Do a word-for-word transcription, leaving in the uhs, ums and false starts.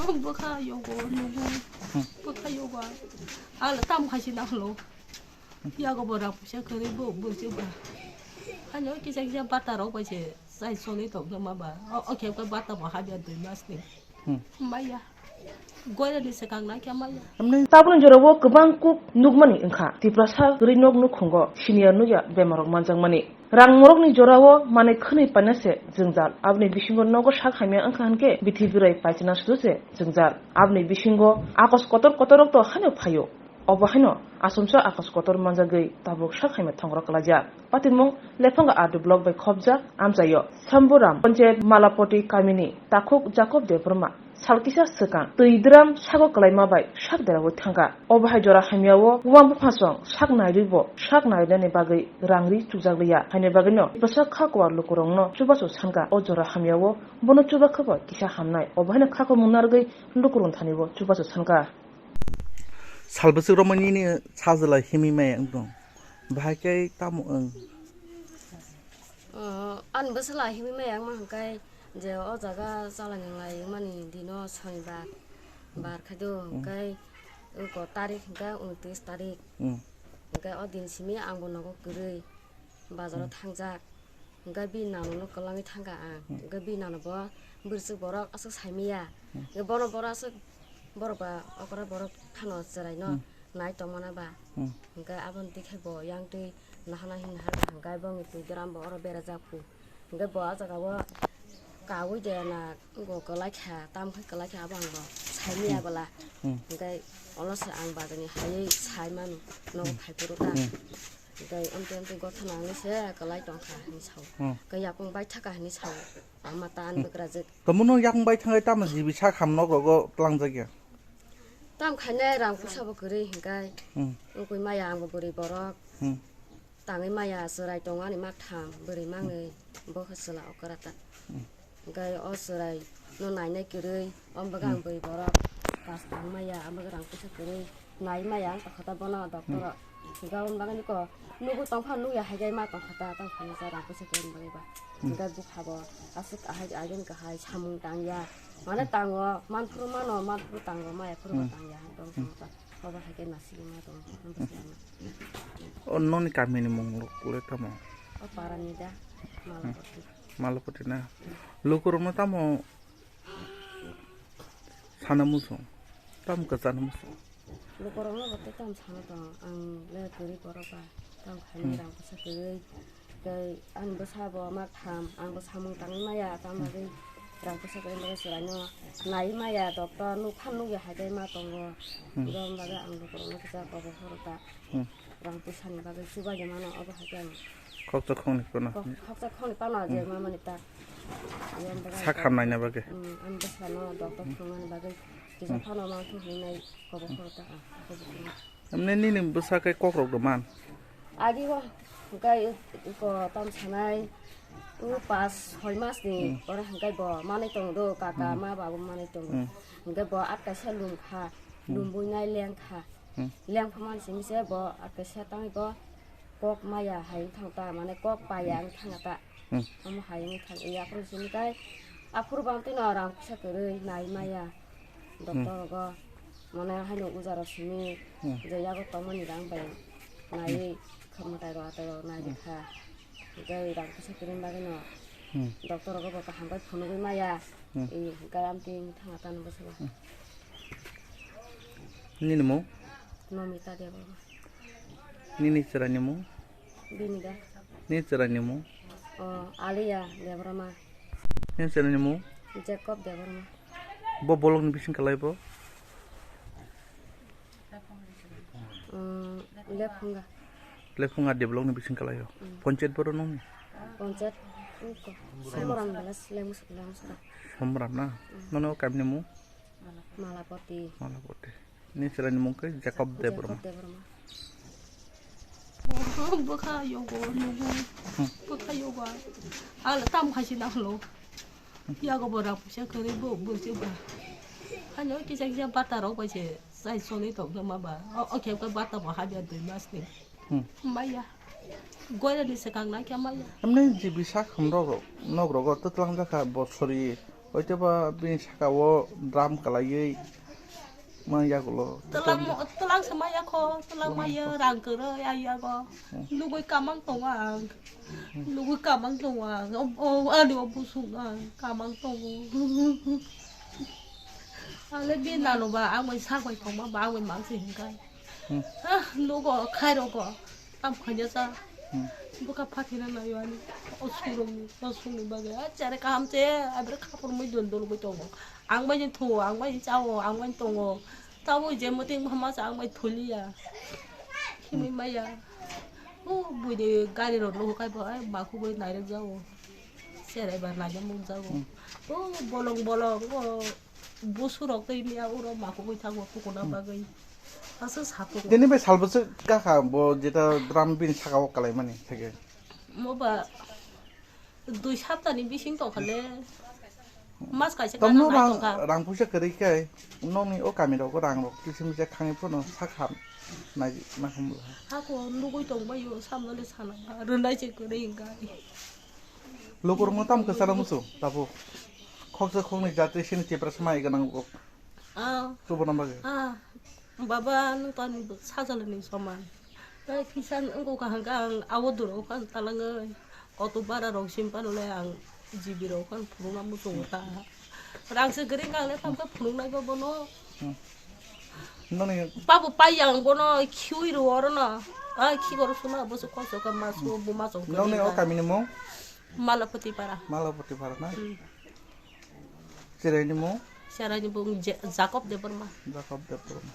Bwkha yogo nugo. Bwkha yogo. Ang tam khaisi nanglo. Yago bo rang puisa kwrwi bo bwswk ba. Ani o kisa kisa bata rok bai se chai choli tong ma ba. O, o khe bata bo habya dui mas ni. Hmm. Maya. Goya ni swkang na khe maya. Tabukni jorao kwbang kuk nukmani wngkha. Tiprasa kwrwi nok nukhungo siniya nukya bemarok manjakmani. Rang morokni jorao manwi khwnwi paina se jwngjal. Aboni bisingo nogo sak hamya wngkha hwnkhe bithi birai paisana sudu se jwngjal. Aboni bisingo akos kotor kotor rok to haino phaio. Obo haino asomsa akos kotor manjagwi tabuk sak hamya thongrok kwlaijak. Patimung Lephanga R D block bai khopjak amchaio. Samburam Panchayat Malapoti kamini takhuk Jacob Debbarma sal kisa swkang twi dram sago kwlaima bai sak deraui thangkha. Obo hai jora hamyao uang buphasong sak nairwi bo sak nairnani bagwi rang ri chukjakliya. Haini bagwino bwsa kha kuar lukurokno chubachu sankha. O jora hamyao bono chuba khe bo kisa hamnai. Obo haino khakho mung narwgwi lukurok thani bo chubachu sankha. Sal bwswk romwi nini sajla himwi maya wng tong? Bahai khe tamo wng? O, ani bwswla himwi maya wngma hwnkhe je o jaga chalani lai wngmani dino sonibar, bar khe do, hmm, hwnkhe oko tarik hwnkhe unitris tarik. Hmm. Hwnkhe o din simi angbo nogo kwrwi. Bazaro, hmm, thangjak. Hwnkhe bini nanono kwlangwi thangkha ang. Hmm. Hwnkhe bini nano bo bwrwswk borok aswk saimaya. Hmm. Hwnkhe bono borok aswk borok ba okra borok phano chwraino, hmm, nai tongmana ba. Hmm. Hwnkhe aboni tikhe bo yang twi nahana hin naharkha hwnkhe bongni twi dram bo oro berajak phu. Hwnkhe bo ah jagao kaui de na go kwlai kha, tam khai kwlai kha abo ang bo saimaya, hmm, bwla. Hmm. Hwnkhe olo se ang bazarni haiwi sai manu nogo, hmm, phai phuru ta. Hmm. Tei amtwi amtwi gotha nangwi se kwlai tongkha hinwi sao. Hmm. Khe yakung bai thaka hinwi sao. Ama ta, hmm, ani bwkrajwk. Tamo no yakung bai thangwi tamo jibi sak ham nok rogo twlangjak ya? Tam khainai rang puisa bo kwrwi hinkai. Hmm. Wngkui maya ang bo bwrwi borok. Hmm. Tangwi maya chwrai tongo ani maktham bwrwi mangwi bo khe chwla okra ta. Hmm. Hwnkhe o chwrai no nainai kwrwi, o bwkha ang, hmm, bwrwi borok pas tang maya, ang bwkha rang puisa kwrwi nai maya, ang tongkha ta bono doctor o. Hmm. Hwnkhe aboni bagwi nukgo, nugwi tongphano nukya hai khe ma tongkha ta, tamo khainai rang puisa kwrwi ni bagwi ba. Hmm. Hwnkhe bwkha bo aswk ahai, ahai khe kahai samung tangya. Mane, hmm, tango, manphuru mano, manphuru tango, maya phuru bo, hmm, tangya, tong, hmm, tong ta. Obo hai khe nasigwi ma tong, hmm, bwskango. O noni kamini mung le tamo? O parani da, hmm, Malapati. Malapati na? Lukurokno tamo sana muchung? Tamo kwchana muchung? Lukurokno bo tei tamo sana tong, ang le kwrwi borok ba, tamo khainai, hmm, rang puisa kwrwi, tei ani bwsa bo maktham, ang bo samung tangwi maya, tamo, hmm, bagwi rang puisa kwrwi bagwi chwraino naiwi maya, doctor nukha nukya hai khe ma tongo, hmm, aboni bagwi ang lukurokno kisa kobor phuru ta. Hmm. Rang puisani bagwi chubaidi mano, obo hai khe ang khoksa khokni phano. Khok-, khoksa khokni phano je, hmm, mamani ta. Sak hamnaina bagwi. Hmm, ani bwsano doctor, hmm, thwngmani bagwi kisa, hmm, phano ma thwngmani kobo, hmm, khoro ta ang, kobo khoro. Emne nini bwsa khe kokrok do man? Agi o hwnkhe ko tam sanai, o pas soi mas ni, hmm, oro hwnkhe bo manwi tongo do, kaka, hmm, ma babu manwi tongo. Hmm. Hwnkhe bo at kaisa lum kha, hmm, lum buinai leng kha. Hmm. Lengphomani simi se bo, ah, kaisa tangwi bo kok maya hai wng thang ta, mane kok paya, hmm, wng thang ta. Hmm. Omo hai wng thang ya, aphuru simi tai, aphuru bang tino rang puisa kwrwi nai maya. Hmm. Doctor rogo, mane haino uja rok simi, hmm, je yago tongmani rang bai nai, hmm, kha mwtai rok atai rok nai, hmm, kha. Hwnkhe rang puisa kwrwini bagwino, hmm, doctor rogo bo kaham khe phunugwi maya. Hmm. I hwnkhe amtwi wng thang ta bwswk. Hmm. Nini mung? Nomita Debbarma. Nini chwraini mung? Bini da. Nini chwraini mung? O, Aliya Debbarma. Nini chwraini mung? Jacob Debbarma. Bo bolongni bising kalai bo? Mm, Lephunga. Lephunga development bising kalaio. Mm. Panchayat boro nungni? Panchayat, mm, ko-, Somram bela Lemus-, Lemusra. Somram na? Mm. Nono kamni mung? Malapati. Malapati. Ni chwraini mung khe Jacob Debbarma. Jacob Debbarma. Bwkha yogo nugo. Hmm. Bwkha yogo. Hala tam khaisi nanglo. Yago bo rang puisa kwrwi bo bwswk ba. Ani o kisa kisa bata rok bai se chai choli tong ma ba. O, o khe bata bo habya dui mas ni. Hmm. Maya. Goya ni swkang na khe maya. Amne jibi sak ham rok rok, nok rogo twtlang jakha bo sori Hoitoba bini saka o drum kalaiwi ma yagulo. Twlang mo-, twlang se maya kho, twlang maya rang kwrwi ai yago. Hmm. Lugui kamang tongo ang. Lugui kamang tongo ang. O, o, ani o busung ang kamang tongo. Ang le bini nano ba, ang bai sak bai tongma ba, ang bai mang se hinkai. Hmm. Ah, nogo, khairokgo, tam khainasa. Hmm. Bwkha phatina naio ani. O surungni, o sungni bagwi. Ah, chere kaham che, abire khapor mui don dol gwi tongo. Ang bai ni thuo, ang bai ni chao, ang bai ni tongo. Tabuk je muting bhama sa ang bai thuliya. Khimui maya. O buini gari rok nuhuk kai bo, ai, makhugwi nairok jago. Chere ba naina mung jago. Hmm. O bolong bolong, o Busurok tei miya uro makhugwi thango tukuna bagwi. Aswk satung. Tini bai sal bwswk kakha bo jeta drum bini saka o kalaimani theke. Mo ba dui saptani bising tongkhale mas kaisa Tamno gana nai rang, tongkha. Rang puisa kwrwi khe nokni o kami rogo rang rok kisa misa khangwi phano sak ham nai ma khum. Hako nugui tongbaio samnole sana ba rwnai se kwrwi hwnkha. Lukurokno tamo kwchana muchung, tabuk. Khoksa khoknwi jatwi sini Tiprasa mai gwnang kok. Ah. Chubana bagwi. Ah. Baba, nwng to ani sajalani soman. Tei kisa wngkha hwnkha ang abo duro khan talangwi. Auto bara rok sim panole ang G B rok khan phunukna muchungo ta. Rang se gring ang le thamkha phunuknai ba bono. Hmm. Noni Babu pai ang bono khiui ro oro no. Ah, khi goro suma bo su koso ka masu bo ma chong. Noni o kami ni mung? Malapati para. Malapati para na? Hmm. Chwraini mung? Chwraini mung Je-, Jacob Debbarma. Jacob Debbarma.